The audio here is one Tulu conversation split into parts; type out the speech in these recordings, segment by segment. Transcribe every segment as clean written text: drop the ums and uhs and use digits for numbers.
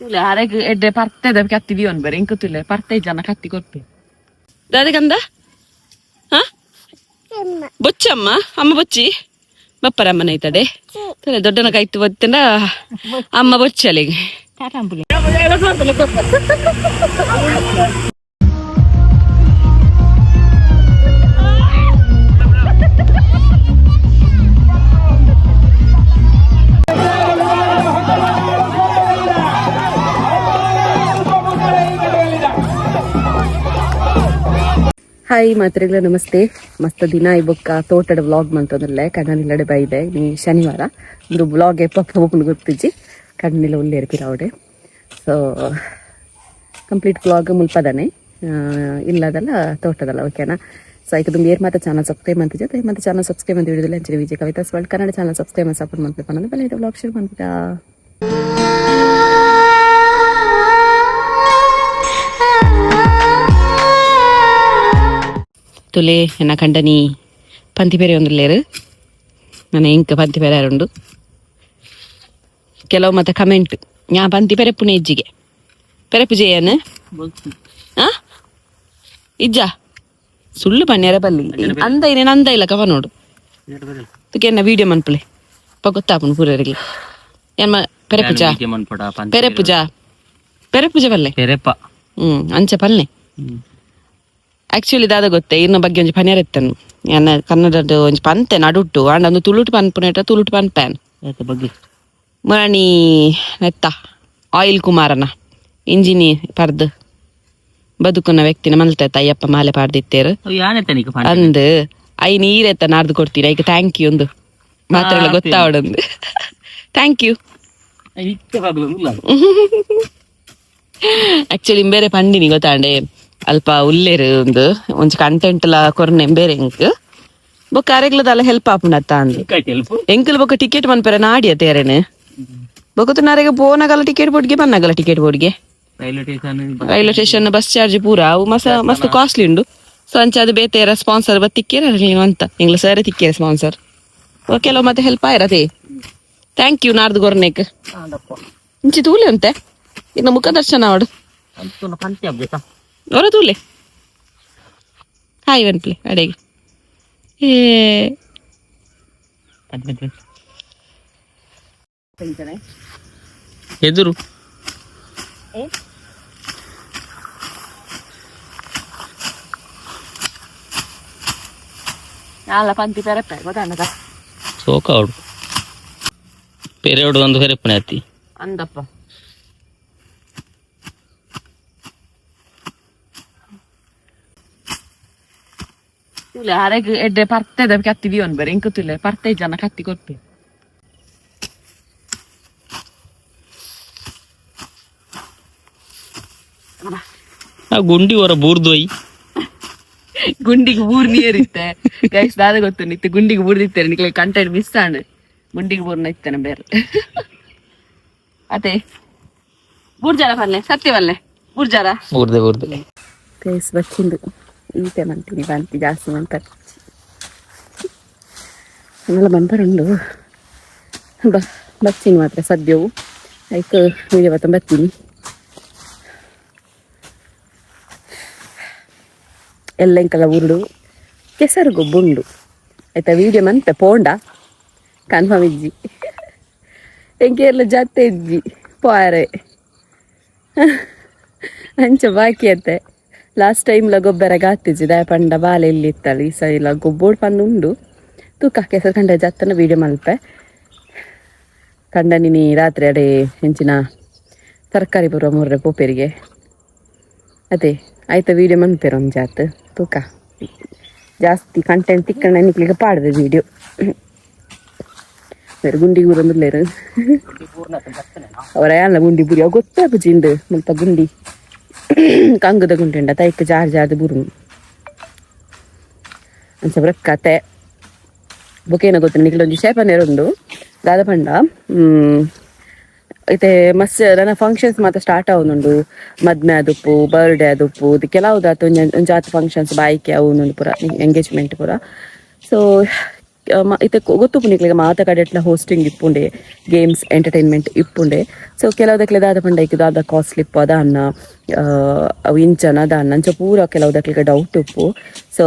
ತುಲೆ ಅರೆಗ್ ಎಡ್ಡೆ ಪರ್ತೆದ ಕತ್ತಿ ದಿಯೋನ್ ಬೇರೆ ಇಂಕ ತುಲೆ ಪರ್ತೆ ಜನ ಕತ್ತಿ ಕೊರ್ಪೆ ದಾದ ಹಾ ಬೊಚ್ಚಮ್ಮ ಅಮ್ಮ ಬೊಚ್ಚಿ ಬಪ್ಪರಮ್ಮನ ಐತಡೆ ತುಲೆ ದೊಡ್ಡನ ಕೈತು ಬತ್ತಂಡ ಅಮ್ಮ ಬೊಚ್ಚಲಿಗೆ. ಹಾಯ್ ಮಾತ್ರೆಗಳ ನಮಸ್ತೆ. ಮಸ್ತ್ ದಿನ ಈ ಬೊಕ್ಕ ತೋಟದ ವ್ಲಾಗ್ ಮಂತಂದ್ರೆ ಕಣ್ಣನಿಲ್ಲಡೆ ಬೈದೆ. ನೀ ಶನಿವಾರ ಒಂದು ವ್ಲಾಗ್ ಎಪ್ಪ ಹೋಗ್ಲು ಗೊತ್ತಿಜ್ಜಿ, ಕಣ್ಣಿಲ್ಲ ಉಲ್ಲೇರು ಪಿರಾವಡೆ. So complete vlog ಮುಲ್ಪದನೆ ಇಲ್ಲದಲ್ಲ ತೋಟದಲ್ಲ, ಓಕೆನಾ? ಸೊ ಐಕ್ ದುಂಬು ಏರ್ ಮಾತ ಚಾನಲ್ ಸಬ್ಸ್ಕ್ರೈಬ್ ಮಂತಿಜೆ ಮತ್ತೆ ಚಾನಲ್ ಸಬ್ಸ್ಕ್ರೈಬ್ ಅಂತ ಹಿಡಿದಿಲ್ಲ. ಅಂಚನೆ Vijay Kavitha's world Kannada channel subscribe ಮಾಡಿ ಸಪೋರ್ಟ್ ಮಾಡ್ಬೇಕು ಅನ್ನೋದು ಬೆಲೆ. ಇದು ವ್ಲಾಗ್ ಶುರು ಮಾಡ್ಬಿಟ್ಟ. ತುಲೆ ಎನ್ನ ಕಂಡನಿ ಪಂತಿ ಪೆರೆ ಒಂದುಲ್ಲೇರು, ನನ್ನ ಇಂಕ್ ಪಂತಿ ಪೆರೆ ಉಂಡು. ಕೆಲವು ಮತ್ತೆ ಕಮೆಂಟ್ ಯಾ ಪಂತಿ ಪೆರೆಪುನ ಇಜ್ಜಿಗೆ ಪೆರೆಪು ಜಯನ್ ಆ ಇಜ್ಜ ಸುಳ್ಳು ಪನ್ಯರ ಬಲ್ಲಿ ಅಂದ ಏನೇನು ಅಂದ ಇಲ್ಲ ಕವ ನೋಡು. ಅದಕ್ಕೆ ಎನ್ನ ವೀಡಿಯೋ ಮನ್ಪುಲೆ ಪ ಗೊತ್ತಾಪುಂಡು ಪೂರರಿಗೆ. ಏನ್ಮ ಪೆರೆಪುಜ ಪೆರೆಪುಜ ಪೆರೆಪುಜ ಬಲ್ಲೆ. ಪೆರೆಪ. ಅಂಚ ಪಲ್ಲೆ. ಆಕ್ಚುಲಿ ದಾದ ಗೊತ್ತೆ, ಇರ್ನ ಬಗ್ಗೆ ಒಂಜಿ ಪನ್ಯರ ಇತ್ತನು ಎನ್ನ ಕನ್ನಡದ ಒಂಜಿ ಪಂತೆ ನಡುಟ್ಟು ಅಂಡ ಒಂದು ತುಳುಟು ಪನ್ಪುನೇಟ ತುಳುಟು ಪನ್ಪ್ಯಾನ್. ಏತ ಬಗ್ಗೆ? ಮುರಣಿ ನೆತ್ತ ಆಯಿಲ್ ಕುಮಾರನ ಇಂಜಿನಿ ಪರ್ದು ಬದುಕುನ ವ್ಯಕ್ತಿನ ಮಲ್ತೆ ಅಯ್ಯಪ್ಪ ಮಾಲೆ ಪಾಡ್ದಿತ್ತೇರು. ಯಾನೆತ್ತ ನಿಕ? ಅಂದ್ I ನೀರೆತ್ತ ನಾಡ್ದು ಕೊಡ್ತೀರ ಈಗ. Thank you ಒಂದು ಮಾತ್ರೆಲ್ಲ ಗೊತ್ತಾವಡಂದು. Thank you. Actually ಬೇರೆ ಪಂಡಿನಿ ಗೊತ್ತಾಂಡೆ, ಅಲ್ಪ ಉಲ್ಲೇರು ಒಂದು ಒಂಜಿ ಕಂಟೆಂಟ್ ಲ ಕೊರ್ನೆ ಬೇರೆ ಎಂಕ್ ಬೊಕ್ಕ ಅರೆಗ್ಲದಲ್ಲ ಹೆಲ್ಪ್ ಆಪುಂಡತ್ತ ಅಂದ್. ಹೆಲ್ಪ್. ಎಂಕಲ್ ಬೊಕ್ಕ ಟಿಕೆಟ್ ಮನ್ಪೆರೆ ನಾಡಿಯ ತೇರೇನೆ ಬೊಕ್ಕ ತುನಾರೆಗೆ ಪೋನಗಲ ಟಿಕೆಟ್ ಬೋರ್ಡ್ಗೆ ಬನ್ನಗಲ ಟಿಕೆಟ್ ಬೋರ್ಡ್ಗೆ railway station. Railway station bus charge ಪೂರ ಅವು ಮಸ ಮಸ್ತ್ ಕಾಸ್ಟ್ಲಿ ಉಂಡು. ಸೊ ಅಂಚ ಅದು ಬೇತೆ ಸ್ಪಾನ್ಸರ್ ಬತ್ತಿಕ್ಕೇರ ಅಂತ ಇಂಗ್ಲ ಸರಿ ತಿಕ್ಕೇರ ಸ್ಪಾನ್ಸರ್ ಕೆಲವು ಮತ್ತೆ ಹೆಲ್ಪ್ ಆಯಿರತೆ. Thank you ನಾಡ್ದು ಗೊರ್ನೆಕ್ ಇಂಚಿ ತೂಲೆ ಅಂತೆ ಇನ್ನು ಮುಖ ದರ್ಶನ ಅವಡು. ಪಂತಿ ಆಗ್ಬೇಕಾ? ಅವರ ತೂಲೆ ಹಾಯ್ ವನ್ಪ್ಲೆ ಅಡೆಗೆ ಏ. ಪಂತಿ ಪಂತಿ ಎದುರು. ಅಲ್ಲ ಪಂತಿ ಪೆರಪ್ಪೆ ಗೊತ್ತಾಣದ. ಸೋಕ ಅವಡು ಪೆರೆಯೋಡು ಒಂದು ಪೆರೆಪ್ಪನೆ ಅತ್ತಿ. ಅಂದಪ್ಪ ತುಲೆ ಅರೆಗ್ ಎಡ್ಡೆ ಪರ್ತೆದ ಕತ್ತಿ ದಿಯೋನ್ ಬೇರೆ ಇಂಕ ತುಲೆ ಪರ್ತೆ ಜನ ಕತ್ತಿ ಕೊರ್ಪೆ. ಆ ಗುಂಡಿ ಹೊರ ಬೂರ್ದೊಯ್. ಗುಂಡಿಗೆ ಬೂರ್ ನೀರಿತ್ತೆ ಗೈಸ್. ದಾದ ಗೊತ್ತು ನಿತ್ತೆ ಗುಂಡಿಗೆ ಬೂರ್ದಿತ್ತೇನೆ ನಿಕ್ಲೆ ಕಂಟೆಂಟ್ ಮಿಸ್ ಆಂಡ್. ಗುಂಡಿಗೆ ಬೂರ್ನ ಇತ್ತೇನೆ ಬೇರೆ ಅದೇ ಬೂರ್ಜಾರ ಪಲ್ಲೆ ಸತ್ಯ ಪಲ್ಲೆ ಬೂರ್ಜಾರ. ಬೂರ್ದೆ ಬೂರ್ದೆ. ಗೈಸ್, ಬಚ್ಚಿಂದು ಈತೆ ಮಂತೀನಿ ಬಂತಿ ಜಾಸ್ತಿ ಮಂತಾರೆ ಆಮೇಲೆ ಬಂಪರುಂಡು ಬ ಬಚ್ಚಿನ ಮಾತ್ರ ಸದ್ಯವು ಐಕ್ ವೀಡಿಯೋ ಬತ್ತ ಬತ್ತೀನಿ. ಎಲ್ಲ ಇಂಕಲ ಉರುಡು ಕೆಸರು ಗೊಬ್ಬುಂಡು ಆಯ್ತಾ. ವೀಡಿಯೋ ಮಂತೆ ಪೋಂಡ ಕನ್ಫರ್ಮ್ ಇಜ್ಜಿ, ಎಂಕೇರ್ಲ ಜಾತೆ ಇಜ್ಜಿ ಪೋರೆ ಅಂಚ ಬಾಕಿ ಅತ್ತೆ. ಲಾಸ್ಟ್ ಟೈಮ್ ಲ ಗೊಬ್ಬರ ಗಾತಿಜ್ಜಿ ದಾಯ ಪಂಡ ಬಾಲೆ ಇಲ್ಲಿ ಇತ್ತಲ್ಲ. ಈ ಸಲ ಗೊಬ್ಬೋಡ್ ಪಂದು ಉಂಡು ತೂಕ. ಕೆಸರು ಕಂಡ ಜತ್ತನ ವೀಡಿಯೋ ಮಲ್ಪೆ. ಕಂಡ ನೀನಿ ರಾತ್ರಿ ಅಡೆ ಹೆಂಚಿನ ತರಕಾರಿ ಬರುವ ಮೂರರೆ ಪೋಪೆರಿಗೆ ಅದೇ ಆಯ್ತಾ. ವೀಡಿಯೋ ಮನ್ಪೇರು ಒಂದು ಜಾತ್ ತೂಕ. ಜಾಸ್ತಿ ಕಂಟೆಂಟ್ ತಿಕ್ಕಣ್ಣ ನಿಕ್ಲಿಗೆ ಪಾಡ್ವೆ ವೀಡಿಯೋ. ಬೇರೆ ಗುಂಡಿ ಊರೊಂದುಲ್ಲೇರು ಅವರ ಅಲ್ಲ ಗುಂಡಿ ಬುರಿ ಅವು ಗೊತ್ತಾಪುಜಿಂದು. ಮುಲ್ಪ ಗುಂಡಿ ಕಂಗದ ಗುಂಡಿ ಉಂಡ ತೈಕ್ ಜಾರ್ ಜಾರ್ದು ಬುರು ಅಂಚ ಬ್ರಕ್ಕತೆ. ಬೊಕೇನ ಗೊತ್ತು ನಿಕ್ಲ ಒಂಜಿ ಶೇಪನೇರು ಉಂಡು ದಾದ ಪಂಡ ಇತ್ತೆ ಮಸ್ತ್ ನನ್ನ ಫಂಕ್ಷನ್ಸ್ ಮಾತ ಸ್ಟಾರ್ಟ್ ಆವೊಂದುಂಡು. ಮದ್ಮೆ ಆದುಪ್ಪು, ಬರ್ಡೇ ಆದುಪ್ಪು, ಇದು ಕೆಲವುದಾತು ಒಂಜಿ ಒಂಜಾತ್ ಫಂಕ್ಷನ್ಸ್ ಬಾಯ್ಕೆ ಅವನೊಂದು ಪೂರ ಎಂಗೇಜ್ಮೆಂಟ್ ಪೂರ. ಸೊ ಇತ್ತೆ ಗೊತ್ತುಪ್ಪು ನಿಕ್ಲೆಗ್ ಮಾತ ಕಡೆಟ್ಲ ಹೋಸ್ಟಿಂಗ್ ಇಪ್ಪುಂಡೆ, ಗೇಮ್ಸ್ ಎಂಟರ್ಟೈನ್ಮೆಂಟ್ ಇಪ್ಪುಂಡೆ. So ಕೆಲವುದಕ್ಲೆ ದಾದ ಪಂಡ ಐಕ್ ದಾದ ಕಾಸ್ಟ್ಲಿ ಇಪ್ಪು ಅದಾನ್ನ ಅವು ಇಂಚನ ದಾನ್ನ ಅಂಚ ಪೂರ ಕೆಲವುದಕ್ಲೆಗ್ ಡೌಟ್ ಉಪ್ಪು. ಸೊ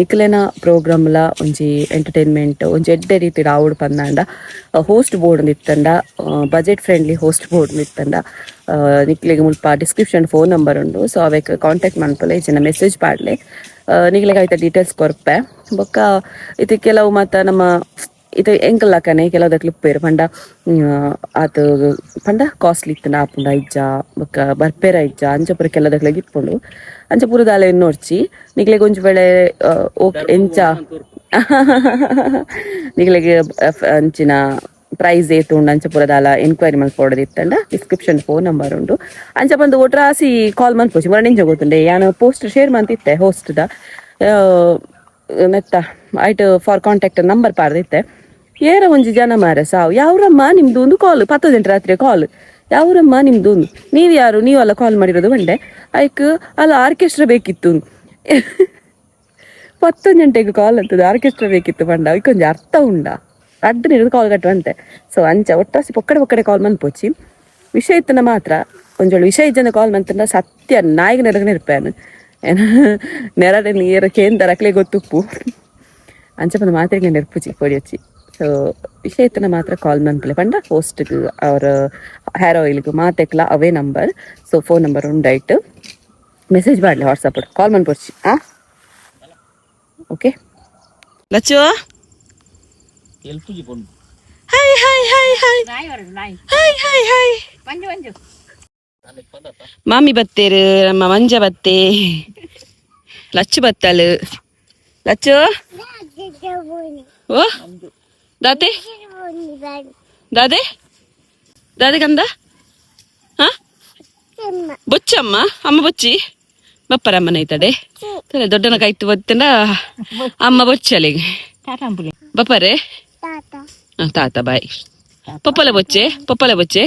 ನಿಕ್ಲೆನ ಪ್ರೋಗ್ರಾಮ್ಲ ಒಂಜಿ ಎಂಟರ್ಟೈನ್ಮೆಂಟ್ ಒಂಜಿ ಎಡ್ಡೆ ರೀತಿ ಆವೊಡು ಪಂದಾಂಡ ಹೋಸ್ಟ್ ಬೋರ್ಡ್ ಇತ್ತಂಡ, budget friendly host board ಇತ್ತಂಡ ನಿಕ್ಲೆಗ್ ಮುಲ್ಪ description phone number ಉಂಡು. ಸೊ ಅವೆಕ್ ಕಾಂಟ್ಯಾಕ್ಟ್ ಮನ್ಪುಲೆ, ಇಜ್ಜಿಂಡ ಮೆಸೇಜ್ ಪಾಡ್ಲೆ, ನಿಕ್ಲೆಗ್ ಐತ ಡೀಟೇಲ್ಸ್ ಕೊರ್ಪೆ. ಬೊಕ್ಕ ಇತ್ತೆ ಕೆಲವು ಮಾತ ನಮ್ಮ ಇತ್ತೆ ಎಂಕಲ್ ಕೆಲವುದಕ್ಲು ಉಪ್ಪೇರು ಪಂಡ ಆತ್ ಪಂಡ ಕಾಸ್ಟ್ಲಿ ಇತ್ತಂಡ ಆಪುಂಡ ಇಜ್ಜ ಬೊಕ್ಕ ಬರ್ಪೇರ ಇಜ್ಜ ಅಂಚ ಪೂರ ಕೆಲವುದಕ್ಲೆಗ್ ಇಪ್ಪುಂಡು. ಅಂಚ ಪೂರ ದಾಲ ಎನ್ನೊಡ್ಚಿ ನಿಕ್ಲೆಗ್ ಒಂಜಿ ವೇಳೆ ಓಕೆ ಎಂಚ ನಿಕ್ಲೆಗ್ ಅಂಚಿನ ಪ್ರೈಸ್ ಏತ್ ಉಂಡು ಅಂಚ ಪೂರ ದಾಲ ಎನ್ಕ್ವೈರಿ ಮಲ್ಪೊಡು description phone number ಉಂಡು. ಅಂಚ ಬಂದು ಒಟ್ರಾಸಿ ಕಾಲ್ ಮನ್ಪೊಚಿ ಮೊರ ನಿಂಚ ಗೊತ್ತುಂಡೆ ಯಾನ್ ಪೋಸ್ಟ್ ಶೇರ್ ಮಂತಿತ್ತೆ ಹೋಸ್ಟ್ ದ ನೆತ್ತ ಐಟ್ for contact number ಪಾಡ್ದಿತ್ತೆ. ಏರ ಒಂಜಿ ಜನ ಮಾರೆ ಸಾವು ಯಾವ್ರಮ್ಮ ನಿಮ್ದು ಒಂದು ಕಾಲ್ 10 ಗಂಟೆ ರಾತ್ರಿ ಕಾಲ್, ಯಾವ್ರಮ್ಮ ನಿಮ್ದು, ನೀವು ಯಾರು, ನೀವಲ್ಲ ಕಾಲ್ ಮಾಡಿರೋದು ಬಂಡೆ ಐಕ್ ಅಲ್ಲ ಆರ್ಕೆಸ್ಟ್ರಾ ಬೇಕಿತ್ತು. 10 ಗಂಟೆಗೆ ಕಾಲ್ ಅಂತದ್ದು ಆರ್ಕೆಸ್ಟ್ರಾ ಬೇಕಿತ್ತು ಪಂಡ ಐಕೊಂಜಿ ಅರ್ಥ ಉಂಡ ಅಡ್ಡ ನೀರು ಕಾಲ್ ಕಟ್ಟುವಂತೆ. ಸೊ ಅಂಚ ಒಟ್ಟಾಸಿ ಪೊಕ್ಕಡೆ ಪೊಕ್ಕಡೆ ಕಾಲ್ ಮನ್ಪೊಚ್ಚಿ ವಿಷಯ ಇತ್ತನ ಮಾತ್ರ ಒಂಜೊಳ್ಳೆ ವಿಷಯ ಇಜ್ಜನ ಕಾಲ್ ಮಂತಂಡ ಸತ್ಯ ನಾಯಿಗೆ ನೆರಗನೆ ಇರ್ಪೇನು ನೆರಡೆ ನೀರು ಕೇಂದ್ರ ಅಕ್ಲೆ ಗೊತ್ತುಪ್ಪು ಅಂಚ ಪಂಡ ಮಾತ್ರೆಗೆ ನೆರ್ಪುಚಿ ಪೊಡಿಯೊಚ್ಚಿ. ಸೊ ವಿಷಯ ಇತ್ತನ ಮಾತ್ರ ಕಾಲ್ ಮನ್ಪುಲೆ ಪಂಡ ಹೋಸ್ಟ್ಗೆ ಅವರ ಹೇರ್ ಆಯಿಲ್ಗೆ ಮಾತೆಕ್ಲ ಅವೇ number. So phone number ಉಂಡೈಟ್ message ಮಾಡಲಿ ವಾಟ್ಸಪ್ ಕಾಲ್ ಮನ್ಪೊರ್ಚಿ. ಆ okay Lachhu. Hi hi hi hi hi hi hi. ಮಾಮಿ ಬತ್ತೇರು ನಮ್ಮ ಮಂಜ ಬತ್ತೆ ಲಚ್ಚು ಬತ್ತಲು ಲಚ್ಚು ಓ ದಾತೆ ದಾದೆ ದಾದೆ ಕಂದ ಹಾ ಬೊಚ್ಚಮ್ಮ ಅಮ್ಮ ಬೊಚ್ಚಿ ಬಪ್ಪರಮ್ಮನ ಐತಡೆ ದೊಡ್ಡನ ಕಾಯ್ತು ಬತ್ತಂಡ ಅಮ್ಮ ಬೊಚ್ಚಲಿಗೆ ಬಪ್ಪರೆ ತಾತ ಬಾಯ್ ಪಪ್ಪಲ ಬೊಚ್ಚೆ ಪಪ್ಪಲ ಬೊಚ್ಚೆ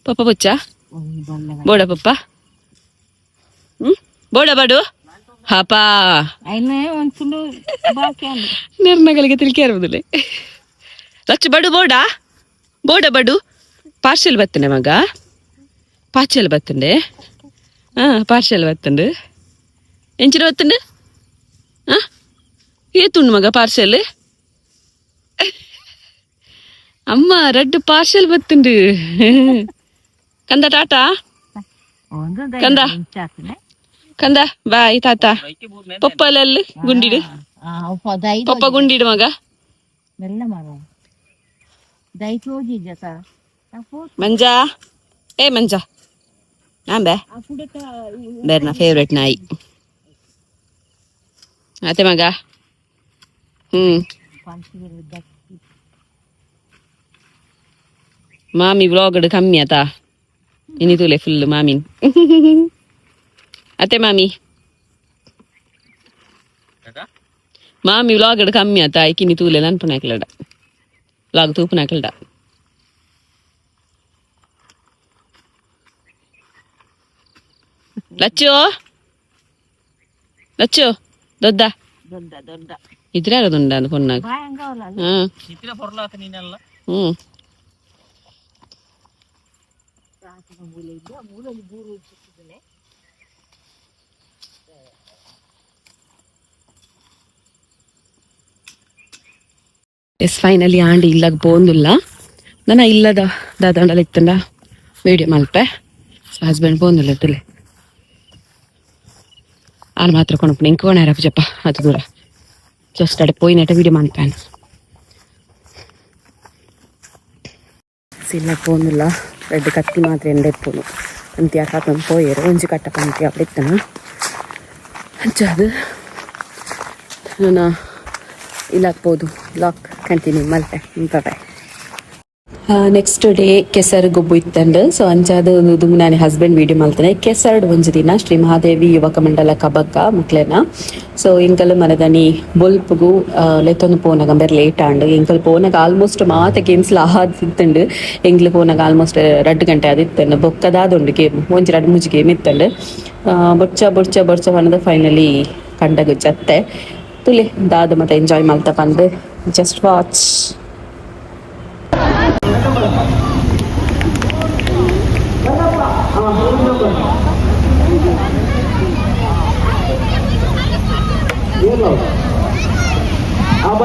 ಪಪ್ಪ ಬೊಚ್ಚ ಬೋಡ ಪಪ್ಪ ಬೋಡ ಬಡು ಹಾಪಾ ನಿರ್ನಗಳಿಗೆ ತಿಳ್ಕೆ ಇರುವುದಿಲ್ಲ. ಲಚ್ಚು ಬಡು ಬೋಡ ಬೋಡ ಬಡು ಪಾರ್ಸೆಲ್ ಬತ್ತನೆ ಮಗ ಪಾರ್ಸೆಲ್ ಬತ್ತಂಡೆ ಹಾ ಪಾರ್ಸೆಲ್ ಬತ್ತಂಡು ಎಂಚಿನ ಬತ್ತಂಡು ಹಾ ಏತುಂಡು ಮಗ ಪಾರ್ಸೆಲ್ ಅಮ್ಮ ರೆಡ್ ಪಾರ್ಸೆಲ್ ಬತ್ತುಂಡು ಕಂದ ಟಾಟಾ ಕಂದ ಕಂದ ಬಾಯ್ ತಾತ ಪಪ್ಪಲಲ್ಲಿ ಗುಂಡಿಡು ಪಪ್ಪ ಗುಂಡಿಡು ಮಗ ಮಂಜಾ ಏ ಮಂಜಾ ನಾಂಬೆ ಬೇರ್ನ ಫೇವ್ರೆಟ್ ನಾಯಿ ಅತ್ತೆ ಮಗ. ಮಾಮಿ ವ್ಲಾಗ್ ಕಮ್ಮಿ ಆತಾ ಇನಿ ತೂಲೆ ಫುಲ್ ಮಾಮಿನ್ ಅತ್ತೆ ಮಾಮಿ ಮಾಮಿ ವ್ಲಾಗ್ ಕಮ್ಮಿ ಆತಾ ಐಕಿನಿ ತೂಲೆ ನನ್ಪುನಾಕ್ಲಡ ವ್ಲಾಗ್ ತೂಪುನಾಕ್ಲಡ. ಲಚ್ಚು ಲಚ್ಚು ದೊಡ್ಡ ಇದ್ರೆ ದುಂಡ ಪೊನ್ನಾಗ. ಹ್ಮ್ ಎಸ್ ಫೈನಲಿ ಆಂಡಿ ಇಲ್ಲಾಗ ಪೋಂದುಲ್ಲ ನನ್ನ ಇಲ್ಲದ ದಾದಾಂಡಲ ಇತ್ತಂಡ ವೀಡಿಯೋ ಮಲ್ಪೆ. ಸೊ ಹಸ್ಬೆಂಡ್ ಪೋಂದುಲ್ಲ ತುಲೆ ಆನ್ ಮಾತ್ರ ಕೊಣಪುಣ ಇಂಕ ಕೋಣ ಪೂಜಪ್ಪ ಅದು ದೂರ ಜಸ್ಟ್ ಅಡೆ ಪೋಯಿನಟ ವೀಡಿಯೋ ಮನ್ಪೇನು ಇಲ್ಲ ಪೋಂದುಲ್ಲ ರೆಡ್ ಕತ್ತಿ ಮಾತ್ರ ಎಂಡೆ ಇಪ್ಪುನು ಅಂತಿ ಯಾಕಾತೊಂದು ಪೋಯೆರು ಒಂಜಿ ಕಟ್ಟ ಪಂತಿ ಅಪ್ಪಡಿ ಇತ್ತನ ಅಂಚ ಅದು ನಾನು ಇಲ್ಲಾಕ್ ಪೋದು ಲಾಕ್ ಕಂಟಿನ್ಯೂ ಮಲ್ಪೆ. ಬಾಯ್. ನೆಕ್ಸ್ಟ್ ಡೇ ಕೆಸರು ಗೊಬ್ಬು ಇತ್ತಂಡ್. ಸೊ ಅಂಚಾದ ನಾನು ಹಸ್ಬೆಂಡ್ ವೀಡಿಯೋ ಮಲ್ತನೆ ಕೆಸರ್ಡ್ ಒಂಜಿ ದಿನ ಶ್ರೀ ಮಹಾದೇವಿ ಯುವಕ ಮಂಡಲ ಕಬಕ್ಕ ಮುಕ್ಲೆನ. ಸೊ ಎಂಕಲ್ ಮನದನಿ ಬೊಲ್ಪುಗು ಲೆತ್ತೊಂದು ಪೋನಗ ಅಂಬೆರ್ ಲೇಟ್ ಆಂಡ್ ಎಂಕಲ್ ಪೋನಗ ಆಲ್ಮೋಸ್ಟ್ ಮಾತ ಗೇಮ್ಸ್ ಲ ಆದಿತ್ತಂಡ್. ಎಂಕ್ಲು ಪೋನಗ ಆಲ್ಮೋಸ್ಟ್ 2 ಗಂಟೆ ಆದಿತ್ತಂಡ್. ಬೊಕ್ಕದಾದುಂಡು ಗೇಮ್ ಒಂಜಿ ರಡ್ಡ್ ಮೂಜಿ ಗೇಮ್ ಇತ್ತಂಡ್. ಬೊಚ್ಚ ಬೊಚ್ಚ ಬೊಚ್ಚ ಪಂದ್ ಫೈನಲಿ ಕಂಡಗು ಜತ್ತೆ ತುಲೆ ದಾದ ಮತ್ತೆ ಎಂಜಾಯ್ ಮಲ್ತ ಪಂದ್ ಜಸ್ಟ್ ವಾಚ್.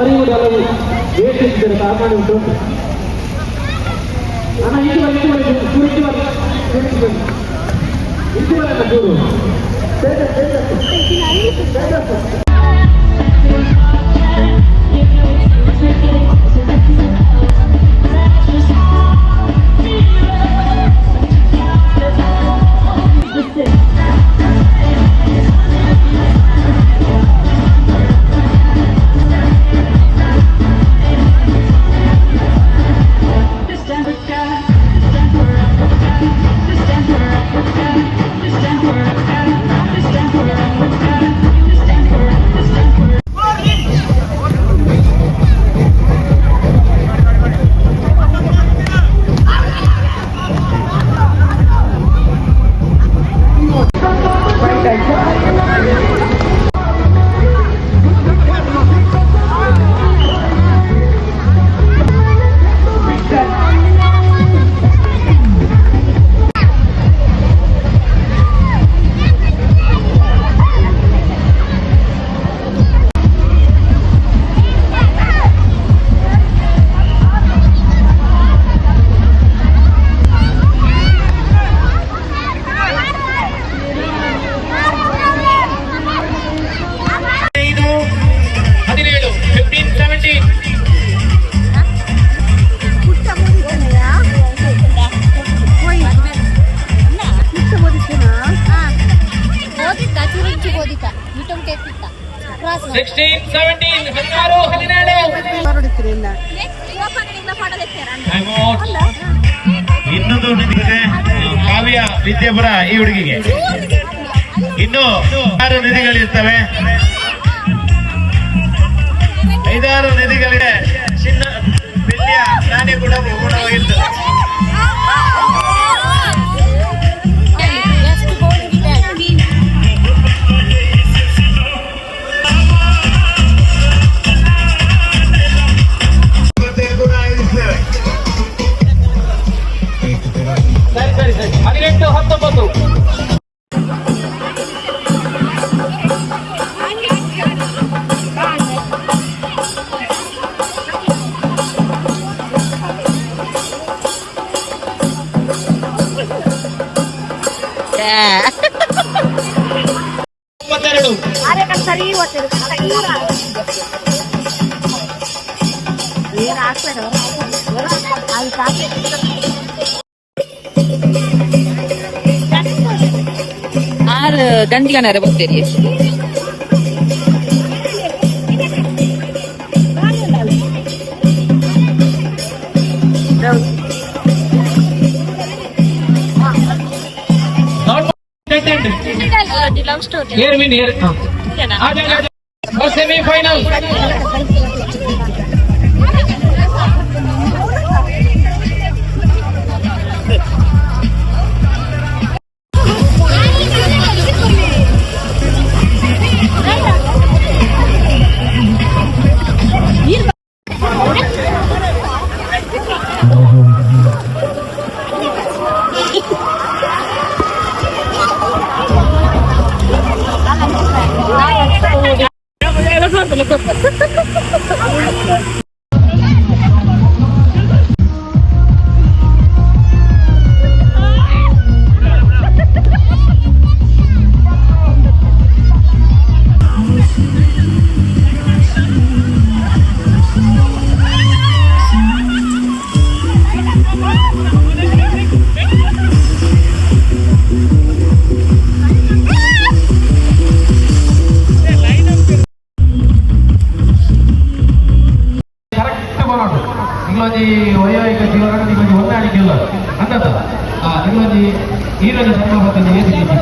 17, 15, 17. 16, 17, 16, 17. Time out. ಇನ್ನೊಂದು ನಿಧಿಗೆ ಕಾವ್ಯ ವಿದ್ಯಾಪುರ ಈ ಹುಡುಗಿಗೆ. ಇನ್ನು 6 ನಿಧಿಗಳಿರ್ತವೆ, 5-6 ನಿಧಿಗಳಿದೆ. ಚಿನ್ನ ಬೆಳ್ಳಿಯ ನಾಣ್ಯ ಕೂಡ ಬಹುಗುಣವಾಗಿರ್ತದೆ. ಕೂಡ ಆಯೋಜಿಸ್ತೇವೆ. ಸರಿ ಸರಿ ಸರಿ, 18, 19. 22. ಆರು ಗಂಜಿಗನಾರ ಬರ್ತೀರಿ. Here win here. Semi final. Correct ಬರೋಡು. ನಿಂಗ್ಲೊಂಜಿ ವೈವಾಹಿಕ ಜೀವನ, ನಿಂಗೊಂಜಿ ಹೊಂದಾಣಿಕೆ ಇಲ್ಲ ಅಂದತ್ತ. ನಿಂಗ್ಲೊಂಜಿ ಈರೊಂಜಿ ಸಂದರ್ಭದಲ್ಲಿ ಏನ್ ಆದಿಪ್ಪ.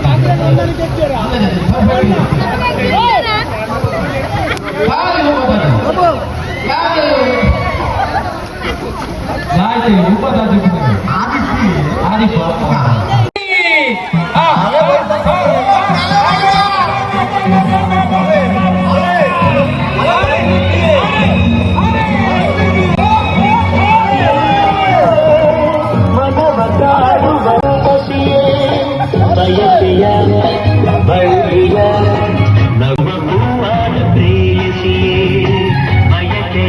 ನಮ್ಮ ಹೂವಾದ ಪ್ರೇಯಸಿಯೇ ಬಯಕೆಯ